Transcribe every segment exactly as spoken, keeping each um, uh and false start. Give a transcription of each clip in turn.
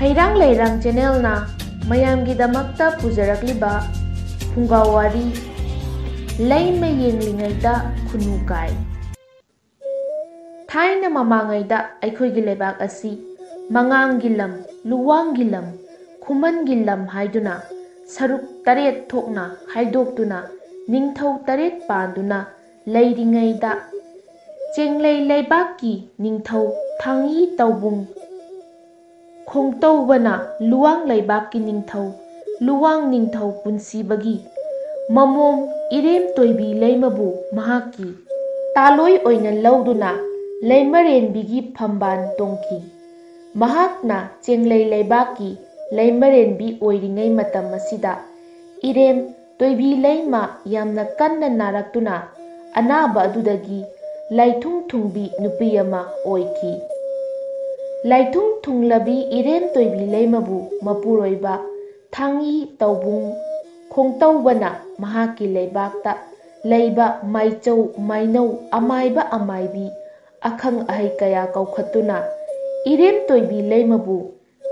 ꯍꯩꯔꯥꯡ ꯂꯩꯔꯥꯡ ꯆꯦꯅꯦꯜꯅ ꯃꯌꯥꯝꯒꯤꯗꯃꯛꯇ ꯄꯨꯖꯔꯛꯂꯤꯕ ꯐꯨꯡꯒꯥ ꯋꯥꯔꯤ, ꯂꯩꯃ ꯌꯦꯡꯂꯤꯉꯩꯗ ꯈꯨꯅꯨ ꯀꯥꯏ꯫ ꯊꯥꯏꯅ ꯃꯃꯥꯡꯉꯩꯗ ꯑꯩꯈꯣꯏꯒꯤ ꯂꯩꯕꯥꯛ ꯑꯁꯤ ꯃꯉꯥꯡꯒꯤ ꯂꯝ, ꯂꯨꯋꯥꯡꯒꯤ ꯂꯝ, ꯈꯨꯃꯟꯒꯤ ꯂꯝ ꯍꯥꯏꯗꯨꯅ ꯁꯔꯨꯛ ꯇꯔꯦꯠ ꯊꯣꯛꯅ ꯈꯥꯏꯗꯣꯛꯇꯨꯅ ꯅꯤꯡꯊꯧ ꯇꯔꯦꯠ ꯄꯥꯟꯗꯨꯅ ꯂꯩꯔꯤꯉꯩꯗ, ꯆꯦꯡꯂꯩ ꯂꯩꯕꯥꯛꯀꯤ ꯅꯤꯡꯊꯧ ꯊꯥꯡꯏ ꯇꯥꯎꯕꯨꯡ ꯈꯣꯡꯇꯧꯕꯅ ꯂꯨꯋꯥꯡ ꯂꯩꯕꯥꯛꯀꯤ ꯅꯤꯡꯊꯧ ꯂꯨꯋꯥꯡ ꯅꯤꯡꯊꯧ ꯄꯨꯟꯁꯤꯕꯒꯤ ꯃꯃꯣꯝ ꯏꯔꯦꯝ ꯇꯣꯏꯕꯤ ꯂꯩꯃꯕꯨ ꯃꯍꯥꯛꯀꯤ ꯇꯥꯂꯣꯏ ꯑꯣꯏꯅ ꯂꯧꯗꯨꯅ ꯂꯩꯃꯔꯦꯟꯕꯤꯒꯤ ꯐꯝꯕꯥꯜ ꯇꯣꯡꯈꯤ꯫ ꯃꯍꯥꯛꯅ ꯆꯦꯡꯂꯩ ꯂꯩꯕꯥꯛꯀꯤ ꯂꯩꯃꯔꯦꯟꯕꯤ ꯑꯣꯏꯔꯤꯉꯩ ꯃꯇꯝ ꯑꯁꯤꯗ ꯏꯔꯦꯝ ꯇꯣꯏꯕꯤ ꯂꯩꯃ ꯌꯥꯝꯅ ꯀꯟꯅ ꯅꯥꯔꯛꯇꯨꯅ ꯑꯅꯥꯕ ꯑꯗꯨꯗꯒꯤ ꯂꯥꯏꯊꯨꯡ ꯊꯨꯡꯕꯤ ꯅꯨꯄꯤ ꯑꯃ ꯑꯣꯏꯈꯤ꯫ ꯂꯥꯏꯊꯨꯡ ꯊꯨꯡꯂꯕꯤ ꯏꯔꯦꯝ ꯇꯣꯏꯕꯤ ꯂꯩꯃꯕꯨ ꯃꯄꯨꯔꯣꯏꯕ ꯊꯥꯡꯏ ꯇꯥꯎꯕꯨꯡ ꯈꯣꯡꯇꯧꯕꯅ ꯃꯍꯥꯛꯀꯤ ꯂꯩꯕꯥꯛꯇ ꯂꯩꯕ ꯃꯥꯏꯆꯧ ꯃꯥꯏꯅꯧ ꯑꯃꯥꯏꯕ ꯑꯃꯥꯏꯕꯤ ꯑꯈꯪ ꯑꯍꯩ ꯀꯌꯥ ꯀꯧꯈꯠꯇꯨꯅ ꯏꯔꯦꯝ ꯇꯣꯏꯕꯤ ꯂꯩꯃꯕꯨ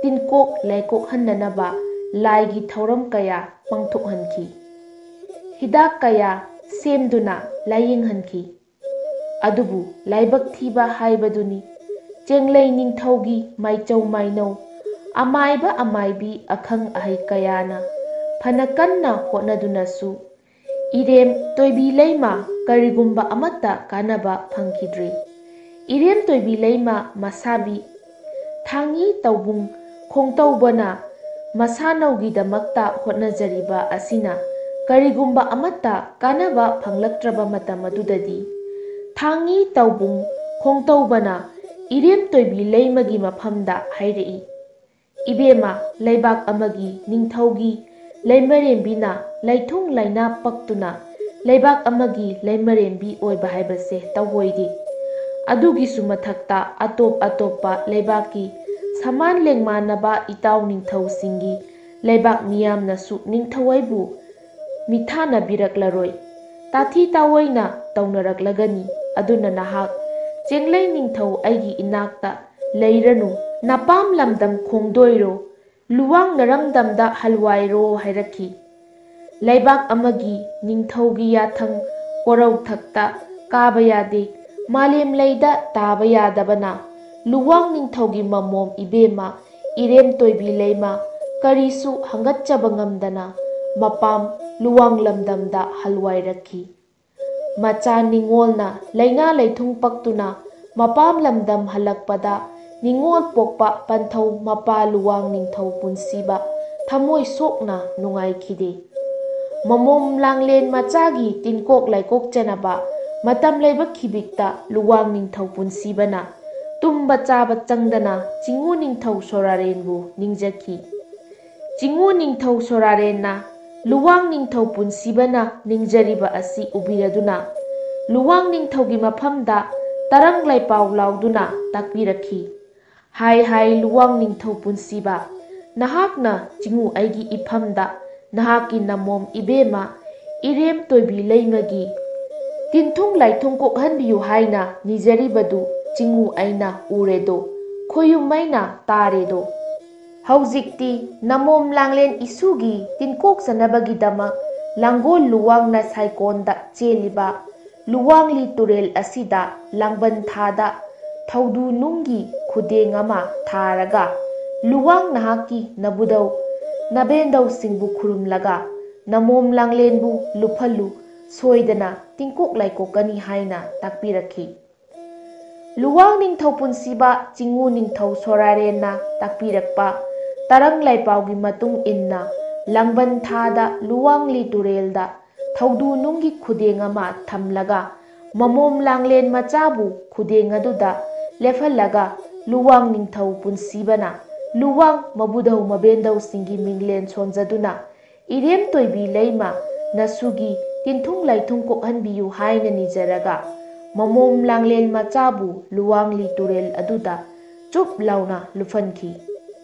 ꯇꯤꯟꯀꯣꯛ ꯂꯥꯏꯀꯣꯛꯍꯟꯅꯅꯕ ꯂꯥꯏꯒꯤ ꯊꯧꯔꯝ ꯀꯌꯥ ꯄꯥꯡꯊꯣꯛꯍꯟꯈꯤ꯫ ꯍꯤꯗꯥꯛ ꯀꯌꯥ ꯁꯦꯝꯗꯨꯅ ꯂꯥꯏꯌꯦꯡꯍꯟꯈꯤ꯫ ꯑꯗꯨꯕꯨ ꯂꯥꯏꯕꯛ ꯊꯤꯕ ꯍꯥꯏꯕꯗꯨꯅꯤ꯫ ꯆꯦꯡꯂꯩ ꯅꯤꯡꯊꯧꯒꯤ ꯃꯥꯏꯆꯧ ꯃꯥꯏꯅꯧ ꯑꯃꯥꯏꯕ ꯑꯃꯥꯏꯕꯤ ꯑꯈꯪ ꯑꯍꯩ ꯀꯌꯥꯅ ꯐꯅ ꯀꯟꯅ ꯍꯣꯠꯅꯗꯨꯅꯁꯨ ꯏꯔꯦꯝ ꯇꯣꯏꯕꯤ ꯂꯩꯃ ꯀꯔꯤꯒꯨꯝꯕ ꯑꯃꯠꯇ ꯀꯥꯟꯅꯕ ꯐꯪꯈꯤꯗ꯭ꯔꯤ꯫ ꯏꯔꯦꯝ ꯇꯣꯏꯕꯤ ꯂꯩꯃ ꯃꯁꯥꯕꯤ ꯊꯥꯡꯏ ꯇꯥꯎꯕꯨꯡ ꯈꯣꯡꯇꯧꯕꯅ ꯃꯁꯥꯅꯧꯒꯤꯗꯃꯛꯇ ꯍꯣꯠꯅꯖꯔꯤꯕ ꯑꯁꯤꯅ ꯀꯔꯤꯒꯨꯝꯕ ꯑꯃꯠꯇ ꯀꯥꯟꯅꯕ ꯐꯪꯂꯛꯇ꯭ꯔꯕ ꯃꯇꯝ ꯑꯗꯨꯗꯗꯤ, ꯊꯥꯡꯏ ꯇꯥꯎꯕꯨꯡ ꯈꯣꯡꯇꯧꯕꯅ ꯏꯔꯦꯝ ꯇꯣꯏꯕꯤ ꯂꯩꯃꯒꯤ ꯃꯐꯝꯗ ꯍꯥꯏꯔꯛꯏ, "ꯏꯕꯦꯝꯃ, ꯂꯩꯕꯥꯛ ꯑꯃꯒꯤ ꯅꯤꯡꯊꯧꯒꯤ ꯂꯩꯃꯔꯦꯝꯕꯤꯅ ꯂꯩꯊꯨꯡ ꯂꯩꯅꯥ ꯄꯛꯇꯨꯅ ꯂꯩꯕꯥꯛ ꯑꯃꯒꯤ ꯂꯩꯃꯔꯦꯝꯕꯤ ꯑꯣꯏꯕ ꯍꯥꯏꯕꯁꯦ ꯇꯧꯑꯣꯏꯗꯦ꯫ ꯑꯗꯨꯒꯤꯁꯨ ꯃꯊꯛꯇ ꯑꯇꯣꯞ ꯑꯇꯣꯞꯄ ꯂꯩꯕꯥꯛꯀꯤ ꯁꯃꯥꯟ ꯂꯦꯡꯃꯥꯟꯅꯕ ꯏꯇꯥꯎ ꯅꯤꯡꯊꯧꯁꯤꯡꯒꯤ ꯂꯩꯕꯥꯛ ꯃꯤꯌꯥꯝꯅꯁꯨ ꯅꯤꯡꯊꯧ ꯑꯩꯕꯨ ꯃꯤꯊꯥꯅꯕꯤꯔꯛꯂꯔꯣꯏ, ꯇꯥꯊꯤ ꯇꯥꯑꯣꯏꯅ ꯇꯧꯅꯔꯛꯂꯒꯅꯤ꯫ ꯑꯗꯨꯅ ꯅꯍꯥꯛ ꯆꯦꯡꯂꯩ ꯅꯤꯡꯊꯧ ꯑꯩꯒꯤ ꯏꯅꯥꯛꯇ ꯂꯩꯔꯅꯨ, "ꯅꯄꯥꯝ ꯂꯝꯗꯝ ꯈꯣꯡꯗꯣꯏꯔꯣ, ꯂꯨꯋꯥꯡ ꯅꯔꯝꯗꯝꯗ ꯍꯜꯋꯥꯏꯔꯣ?" ꯍꯥꯏꯔꯛꯈꯤ꯫ "ꯂꯩꯕꯥꯛ ꯑꯃꯒꯤ ꯅꯤꯡꯊꯧꯒꯤ ꯌꯥꯊꯪ ꯀꯣꯔꯧꯊꯛꯇ ꯀꯥꯕ ꯌꯥꯗꯦ, ꯃꯥꯂꯦꯝ ꯂꯩꯗ ꯇꯥꯕ ꯌꯥꯗꯕꯅ, ꯂꯨꯋꯥꯡ ꯅꯤꯡꯊꯧꯒꯤ ꯃꯃꯣꯝ ꯏꯕꯦꯝꯃ ꯏꯔꯦꯝ ꯇꯣꯏꯕꯤ ꯂꯩꯃ ꯀꯔꯤꯁꯨ ꯍꯪꯒꯠꯆꯕ ꯉꯝꯗꯅ ꯃꯄꯥꯝ ꯂꯨꯋꯥꯡ ꯂꯝꯗꯝꯗ ꯍꯜꯋꯥꯏꯔꯛꯈꯤ"꯫ ꯃꯆꯥ ꯅꯤꯉꯣꯜꯅ ꯂꯩꯅꯥ ꯂꯩꯊꯨꯡ ꯄꯛꯇꯨꯅ ꯃꯄꯥꯝ ꯂꯝꯗꯝ ꯍꯜꯂꯛꯄꯗ, ꯅꯤꯉꯣꯜ ꯄꯣꯛꯄ ꯄꯟꯊꯧ ꯃꯄꯥ ꯂꯨꯋꯥꯡ ꯅꯤꯡꯊꯧ ꯄꯨꯟꯁꯤꯕ ꯊꯃꯣꯏ ꯁꯣꯛꯅ ꯅꯨꯡꯉꯥꯏꯈꯤꯗꯦ꯫ ꯃꯃꯣꯝ ꯂꯥꯡꯂꯦꯟ ꯃꯆꯥꯒꯤ ꯇꯤꯟꯀꯣꯛ ꯂꯥꯏꯀꯣꯛ ꯆꯅꯕ ꯃꯇꯝ ꯂꯩꯕ ꯈꯤꯕꯤꯛꯇ ꯂꯨꯋꯥꯡ ꯅꯤꯡꯊꯧ ꯄꯨꯟꯁꯤꯕꯅ ꯇꯨꯝꯕ ꯆꯥꯕ ꯆꯪꯗꯅ ꯆꯤꯉꯨ ꯅꯤꯡꯊꯧ ꯁꯣꯔꯥꯔꯦꯟꯕꯨ ꯅꯤꯡꯖꯈꯤ꯫ ꯆꯤꯉꯨ ꯅꯤꯡꯊꯧ ꯁꯣꯔꯥꯔꯦꯟꯅ ꯂꯨꯋꯥꯡ ꯅꯤꯡꯊꯧ ꯄꯨꯟꯁꯤꯕꯅ ꯅꯤꯡꯖꯔꯤꯕ ꯑꯁꯤ ꯎꯕꯤꯔꯗꯨꯅ, ꯂꯨꯋꯥꯡ ꯅꯤꯡꯊꯧꯒꯤ ꯃꯐꯝꯗ ꯇꯔꯪ ꯂꯩꯄꯥꯎ ꯂꯥꯎꯗꯨꯅ ꯇꯥꯛꯄꯤꯔꯛꯈꯤ꯫ "ꯍꯥꯏ ꯍꯥꯏ ꯂꯨꯋꯥꯡ ꯅꯤꯡꯊꯧ ꯄꯨꯟꯁꯤꯕ, ꯅꯍꯥꯛꯅ ꯆꯤꯉꯨ ꯑꯩꯒꯤ ꯏꯐꯝꯗ ꯅꯍꯥꯛꯀꯤ ꯅꯃꯣꯝ ꯏꯕꯦꯝꯃ ꯏꯔꯦꯝ ꯇꯣꯏꯕꯤ ꯂꯩꯃꯒꯤ ꯇꯤꯟꯊꯨꯡ ꯂꯥꯏꯊꯨꯡ ꯀꯣꯛꯍꯟꯕꯤꯌꯨ ꯍꯥꯏꯅ ꯅꯤꯖꯔꯤꯕꯗꯨ ꯆꯤꯉꯨ ꯑꯩꯅ ꯎꯔꯦꯗꯣ, ꯈꯣꯌꯨꯝ ꯑꯩꯅ ꯇꯥꯔꯦꯗꯣ꯫ ꯍꯧꯖꯤꯛꯇꯤ ꯅꯃꯣꯝ ꯂꯥꯡꯂꯦꯟ ꯏꯁꯨꯒꯤ ꯇꯤꯟꯀꯣꯛꯆꯅꯕꯒꯤꯗꯃꯛ ꯂꯥꯡꯒꯣꯜ ꯂꯨꯋꯥꯡꯅ ꯁꯥꯏꯀꯣꯟꯗ ꯆꯦꯜꯂꯤꯕ ꯂꯨꯋꯥꯡꯂꯤ ꯇꯨꯔꯦꯜ ꯑꯁꯤꯗ ꯂꯥꯡꯕꯟ ꯊꯥꯗ ꯊꯧꯗꯨ ꯅꯨꯡꯒꯤ ꯈꯨꯗꯦꯡ ꯑꯃ ꯊꯥꯔꯒ, ꯂꯨꯋꯥꯡ ꯅꯍꯥꯛꯀꯤ ꯅꯕꯨꯗꯧ ꯅꯕꯦꯟꯗꯧꯁꯤꯡꯕꯨ ꯈꯨꯔꯨꯝꯂꯒ ꯅꯃꯣꯝ ꯂꯥꯡꯂꯦꯟꯕꯨ ꯂꯨꯞꯍꯜꯂꯨ, ꯁꯣꯏꯗꯅ ꯇꯤꯡꯀꯣꯛ ꯂꯥꯏꯀꯣꯛꯀꯅꯤ" ꯍꯥꯏꯅ ꯇꯥꯛꯄꯤꯔꯛꯈꯤ꯫ ꯂꯨꯋꯥꯡ ꯅꯤꯡꯊꯧ ꯄꯨꯟꯁꯤꯕ ꯆꯤꯉꯨ ꯅꯤꯡꯊꯧ ꯁꯣꯔꯥꯔꯦꯟꯅ ꯇꯥꯛꯄꯤꯔꯛꯄ ꯇꯔꯪ ꯂꯥꯏꯄꯥꯎꯒꯤ ꯃꯇꯨꯡ ꯏꯟꯅ, ꯂꯥꯡꯕꯟ ꯊꯥꯗ ꯂꯨꯋꯥꯡꯂꯤ ꯇꯨꯔꯦꯜꯗ ꯊꯧꯗꯨ ꯅꯨꯡꯒꯤ ꯈꯨꯗꯦꯡ ꯑꯃ ꯊꯝꯂꯒ, ꯃꯃꯣꯝ ꯂꯥꯡꯂꯦꯟ ꯃꯆꯥꯕꯨ ꯈꯨꯗꯦꯡ ꯑꯗꯨꯗ ꯂꯦꯞꯍꯜꯂꯒ, ꯂꯨꯋꯥꯡ ꯅꯤꯡꯊꯧ ꯄꯨꯟꯁꯤꯕꯅ ꯂꯨꯋꯥꯡ ꯃꯕꯨꯙꯧ ꯃꯕꯦꯟꯗꯧꯁꯤꯡꯒꯤ ꯃꯤꯡꯂꯦꯟ ꯁꯣꯟꯖꯗꯨꯅ, "ꯏꯔꯦꯝ ꯇꯣꯏꯕꯤ ꯂꯩꯃ, ꯅꯁꯨꯒꯤ ꯇꯤꯟꯊꯨꯡ ꯂꯥꯏꯊꯨꯡ ꯀꯣꯛꯍꯟꯕꯤꯌꯨ" ꯍꯥꯏꯅ ꯅꯤꯖꯔꯒ, ꯃꯃꯣꯝ ꯂꯥꯡꯂꯦꯟ ꯃꯆꯥꯕꯨ ꯂꯨꯋꯥꯡꯂꯤ ꯇꯨꯔꯦꯜ ꯑꯗꯨꯗ ꯆꯨꯞ ꯂꯥꯎꯅ ꯂꯨꯞꯍꯟꯈꯤ꯫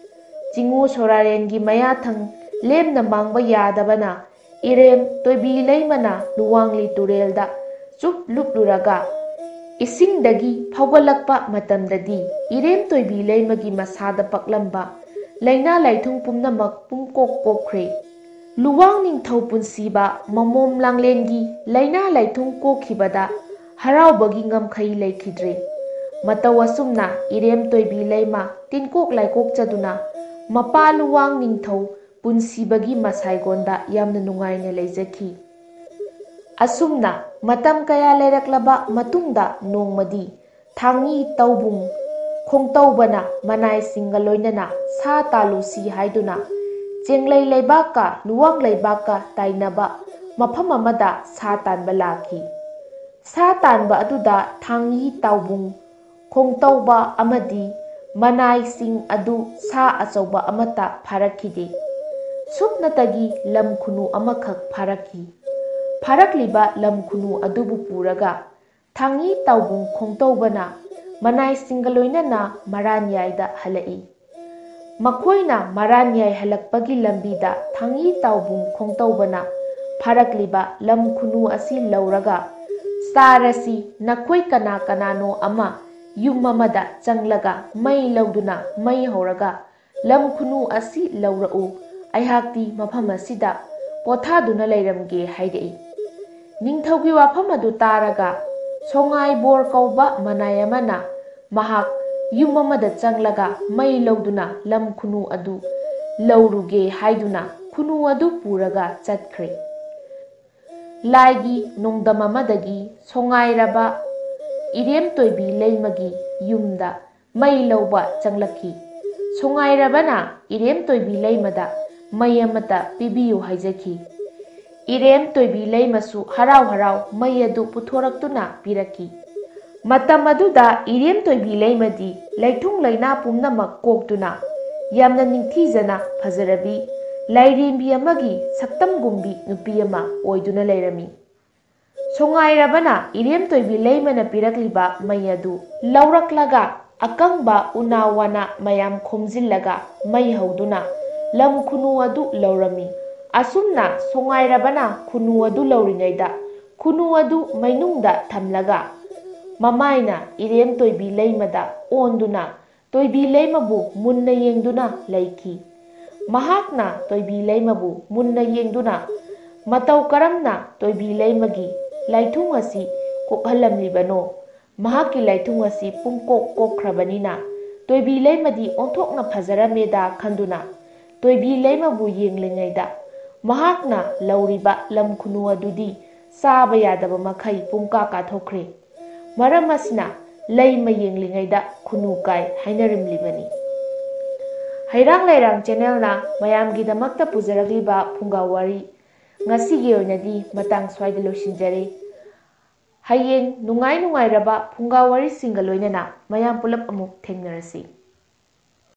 ꯆꯤꯉꯨ ꯁꯣꯔꯥꯔꯦꯟꯒꯤ ꯃꯌꯥꯊꯪ ꯂꯦꯝꯅ ꯃꯥꯡꯕ ꯌꯥꯗꯕꯅ, ꯏꯔꯦꯝ ꯇꯣꯏꯕꯤ ꯂꯩꯃꯅ ꯂꯨꯋꯥꯡꯂꯤ ꯇꯨꯔꯦꯜꯗ ꯆꯨꯞ ꯂꯨꯞꯂꯨꯔꯒ, ꯏꯁꯤꯡꯗꯒꯤ ꯐꯥꯎꯒꯠꯂꯛꯄ ꯃꯇꯝꯗꯗꯤ ꯏꯔꯦꯝ ꯇꯣꯏꯕꯤ ꯂꯩꯃꯒꯤ ꯃꯁꯥꯗ ꯄꯛꯂꯝꯕ ꯂꯥꯏꯅꯥ ꯂꯥꯏꯊꯨꯡ ꯄꯨꯝꯅꯃꯛ ꯄꯨꯝꯀꯣꯛ ꯀꯣꯛꯈ꯭ꯔꯦ꯫ ꯂꯨꯋꯥꯡ ꯅꯤꯡꯊꯧ ꯄꯨꯟꯁꯤꯕ ꯃꯃꯣꯝ ꯂꯥꯡꯂꯦꯟꯒꯤ ꯂꯥꯏꯅꯥ ꯂꯥꯏꯊꯨꯡ ꯀꯣꯛꯈꯤꯕꯗ ꯍꯔꯥꯎꯕꯒꯤ ꯉꯝꯈꯩ ꯂꯩꯈꯤꯗ꯭ꯔꯦ꯫ ꯃꯇꯧ ꯑꯁꯨꯝꯅ ꯏꯔꯦꯝ ꯇꯣꯏꯕꯤ ꯂꯩꯃ ꯇꯤꯟꯀꯣꯛ ꯂꯥꯏꯀꯣꯛꯆꯗꯨꯅ ꯃꯄꯥ ꯂꯨꯋꯥꯡ ꯅꯤꯡꯊꯧ ꯄꯨꯟꯁꯤꯕꯒꯤ ꯃꯁꯥꯏꯒꯣꯟꯗ ꯌꯥꯝꯅ ꯅꯨꯡꯉꯥꯏꯅ ꯂꯩꯖꯈꯤ꯫ ꯑꯁꯨꯝꯅ ꯃꯇꯝ ꯀꯌꯥ ꯂꯩꯔꯛꯂꯕ ꯃꯇꯨꯡꯗ ꯅꯣꯡꯃꯗꯤ ꯊꯥꯡꯉꯤ ꯇꯧꯕꯨꯡ ꯈꯣꯡꯇꯧꯕꯅ ꯃꯅꯥꯏꯁꯤꯡꯒ ꯂꯣꯏꯅꯅ ꯁꯥ ꯇꯥꯜꯂꯨꯁꯤ ꯍꯥꯏꯗꯨꯅ ꯆꯦꯡꯂꯩ ꯂꯩꯕꯥꯛꯀ ꯂꯨꯋꯥꯡ ꯂꯩꯕꯥꯛꯀ ꯇꯥꯏꯅꯕ ꯃꯐꯝ ꯑꯃꯗ ꯁꯥ ꯇꯥꯟꯕ ꯂꯥꯛꯈꯤ꯫ ꯁꯥ ꯇꯥꯟꯕ ꯑꯗꯨꯗ ꯊꯥꯡꯉꯤ ꯇꯥꯎꯕꯨꯡ ꯈꯣꯡꯇꯧꯕ ꯑꯃꯗꯤ ꯃꯅꯥꯏꯁꯤꯡ ꯑꯗꯨ ꯁꯥ ꯑꯆꯧꯕ ꯑꯃꯠꯇ ꯐꯥꯔꯛꯈꯤꯗꯦ꯫ ꯁꯨꯞꯅꯇꯒꯤ ꯂꯝ ꯈꯨꯅꯨ ꯑꯃꯈꯛ ꯐꯥꯔꯛꯈꯤ꯫ ꯐꯥꯔꯛꯂꯤꯕ ꯂꯝ ꯈꯨꯅꯨ ꯑꯗꯨꯕꯨ ꯄꯨꯔꯒ ꯊꯥꯡꯉꯤ ꯇꯥꯎꯕꯨꯡ ꯈꯣꯡꯇꯧꯕꯅ ꯃꯅꯥꯏꯁꯤꯡꯒ ꯂꯣꯏꯅꯅ ꯃꯔꯥꯟꯌꯥꯏꯗ ꯍꯜꯂꯛꯏ꯫ ꯃꯈꯣꯏꯅ ꯃꯔꯥꯟꯌꯥꯏ ꯍꯜꯂꯛꯄꯒꯤ ꯂꯝꯕꯤꯗ ꯊꯥꯡꯉꯤ ꯇꯥꯎꯕꯨꯡ ꯈꯣꯡꯇꯧꯕꯅ ꯐꯥꯔꯛꯂꯤꯕ ꯂꯝ ꯈꯨꯅꯨ ꯑꯁꯤ ꯂꯧꯔꯒ, "ꯆꯥꯔꯁꯤ, ꯅꯈꯣꯏ ꯀꯅꯥ ꯀꯅꯥꯅꯣ ꯑꯃ ꯌꯨꯝ ꯑꯃꯗ ꯆꯪꯂꯒ ꯃꯩ ꯂꯧꯗꯨꯅ ꯃꯩ ꯍꯧꯔꯒ ꯂꯝ ꯈꯨꯅꯨ ꯑꯁꯤ ꯂꯧꯔꯛꯎ, ꯑꯩꯍꯥꯛꯇꯤ ꯃꯐꯝ ꯑꯁꯤꯗ ꯄꯣꯊꯥꯗꯨꯅ ꯂꯩꯔꯝꯒꯦ" ꯍꯥꯏꯔꯛꯏ꯫ ꯅꯤꯡꯊꯧꯒꯤ ꯋꯥꯐꯝ ꯑꯗꯨ ꯇꯥꯔꯒ ꯁꯣꯉꯥꯏꯕꯣꯔ ꯀꯧꯕ ꯃꯅꯥꯏ ꯑꯃꯅ ꯃꯍꯥꯛ ꯌꯨꯝ ꯑꯃꯗ ꯆꯪꯂꯒ ꯃꯩ ꯂꯧꯗꯨꯅ ꯂꯝ ꯈꯨꯅꯨ ꯑꯗꯨ ꯂꯧꯔꯨꯒꯦ ꯍꯥꯏꯗꯨꯅ ꯈꯨꯅꯨ ꯑꯗꯨ ꯄꯨꯔꯒ ꯆꯠꯈ꯭ꯔꯦ꯫ ꯂꯥꯏꯒꯤ ꯅꯣꯡꯗꯝ ꯑꯃꯗꯒꯤ ꯁꯣꯉꯥꯏꯔꯕ ꯏꯔꯦꯝ ꯇꯣꯏꯕꯤ ꯂꯩꯃꯒꯤ ꯌꯨꯝꯗ ꯃꯩ ꯂꯧꯕ ꯆꯪꯂꯛꯈꯤ꯫ ꯁꯣꯉꯥꯏꯔꯕꯅ ꯏꯔꯦꯝ ꯇꯣꯏꯕꯤ ꯂꯩꯃꯗ ꯃꯩ ꯑꯃꯠꯇ ꯄꯤꯕꯤꯌꯨ ꯍꯥꯏꯖꯈꯤ꯫ ꯏꯔꯦꯝ ꯇꯣꯏꯕꯤ ꯂꯩꯃꯁꯨ ꯍꯔꯥꯎ ꯍꯔꯥꯎ ꯃꯩ ꯑꯗꯨ ꯄꯨꯊꯣꯔꯛꯇꯨꯅ ꯄꯤꯔꯛꯈꯤ꯫ ꯃꯇꯝ ꯑꯗꯨꯗ ꯏꯔꯦꯝ ꯇꯣꯏꯕꯤ ꯂꯩꯃꯗꯤ ꯂꯩꯊꯨꯡ ꯂꯩꯅꯥ ꯄꯨꯝꯅꯃꯛ ꯀꯣꯛꯇꯨꯅ ꯌꯥꯝꯅ ꯅꯤꯡꯊꯤꯖꯅ ꯐꯖꯔꯕꯤ ꯂꯥꯏꯔꯦꯝꯕꯤ ꯑꯃꯒꯤ ꯁꯛꯇꯝꯒꯨꯝꯕꯤ ꯅꯨꯄꯤ ꯑꯃ ꯑꯣꯏꯗꯨꯅ ꯂꯩꯔꯝꯃꯤ꯫ ꯁꯣꯉꯥꯏꯔꯕꯅ ꯏꯔꯦꯝ ꯇꯣꯏꯕꯤ ꯂꯩꯃꯅ ꯄꯤꯔꯛꯂꯤꯕ ꯃꯩ ꯑꯗꯨ ꯂꯧꯔꯛꯂꯒ ꯑꯀꯪꯕ ꯎꯅꯥ ꯋꯥꯅꯥ ꯃꯌꯥꯝ ꯈꯣꯝꯖꯤꯜꯂꯒ ꯃꯩ ꯍꯧꯗꯨꯅ ꯂꯝ ꯈꯨꯅꯨ ꯑꯗꯨ ꯂꯧꯔꯝꯃꯤ꯫ ꯑꯁꯨꯝꯅ ꯁꯣꯉꯥꯏꯔꯕꯅ ꯈꯨꯅꯨ ꯑꯗꯨ ꯂꯧꯔꯤꯉꯩꯗ ꯈꯨꯅꯨ ꯑꯗꯨ ꯃꯩꯅꯨꯡꯗ ꯊꯝꯂꯒ ꯃꯃꯥꯏꯅ ꯏꯔꯦꯝ ꯇꯣꯏꯕꯤ ꯂꯩꯃꯗ ꯑꯣꯟꯗꯨꯅ ꯇꯣꯏꯕꯤ ꯂꯩꯃꯕꯨ ꯃꯨꯟꯅ ꯌꯦꯡꯗꯨꯅ ꯂꯩꯈꯤ꯫ ꯃꯍꯥꯛꯅ ꯇꯣꯏꯕꯤ ꯂꯩꯃꯕꯨ ꯃꯨꯟꯅ ꯌꯦꯡꯗꯨꯅ ꯃꯇꯧ ꯀꯔꯝꯅ ꯇꯣꯏꯕꯤ ꯂꯩꯃꯒꯤ ꯂꯥꯏꯊꯨꯡ ꯑꯁꯤ ꯀꯣꯛꯍꯜꯂꯝꯂꯤꯕꯅꯣ? ꯃꯍꯥꯛꯀꯤ ꯂꯥꯏꯊꯨꯡ ꯑꯁꯤ ꯄꯨꯡꯀꯣꯛ ꯀꯣꯛꯈ꯭ꯔꯕꯅꯤꯅ ꯇꯣꯏꯕꯤ ꯂꯩꯃꯗꯤ ꯑꯣꯟꯊꯣꯛꯅ ꯐꯖꯔꯝꯃꯦꯗ ꯈꯟꯗꯨꯅ ꯇꯣꯏꯕꯤ ꯂꯩꯃꯕꯨ ꯌꯦꯡꯂꯤꯉꯩꯗ ꯃꯍꯥꯛꯅ ꯂꯧꯔꯤꯕ ꯂꯝ ꯈꯨꯅꯨ ꯑꯗꯨꯗꯤ ꯆꯥꯕ ꯌꯥꯗꯕ ꯃꯈꯩ ꯄꯨꯡꯀꯥ ꯀꯥꯊꯣꯛꯈ꯭ꯔꯦ꯫ ꯃꯔꯝ ꯑꯁꯤꯅ ꯂꯩꯃ ꯌꯦꯡꯂꯤꯉꯩꯗ ꯈꯨꯅꯨ ꯀꯥꯏ ꯍꯥꯏꯅꯔꯝꯂꯤꯕꯅꯤ꯫ ꯍꯩꯔꯥꯡ ꯂꯩꯔꯥꯡ ꯆꯦꯅꯦꯜꯅ ꯃꯌꯥꯝꯒꯤꯗꯃꯛꯇ ꯄꯨꯖꯔꯛꯂꯤꯕ ꯐꯨꯡꯒꯥ ꯋꯥꯔꯤ ꯉꯁꯤꯒꯤ ꯑꯣꯏꯅꯗꯤ ꯃꯇꯥꯡ ꯁ꯭ꯋꯥꯏꯗ ꯂꯣꯏꯁꯤꯟꯖꯔꯦ꯫ ꯍꯌꯦꯡ ꯅꯨꯡꯉꯥꯏ ꯅꯨꯡꯉꯥꯏꯔꯕ ꯐꯨꯡꯒꯥ ꯋꯥꯔꯤꯁꯤꯡꯒ ꯂꯣꯏꯅꯅ ꯃꯌꯥꯝ ꯄꯨꯂꯞ ꯑꯃꯨꯛ ꯊꯦꯡꯅꯔꯁꯤ꯫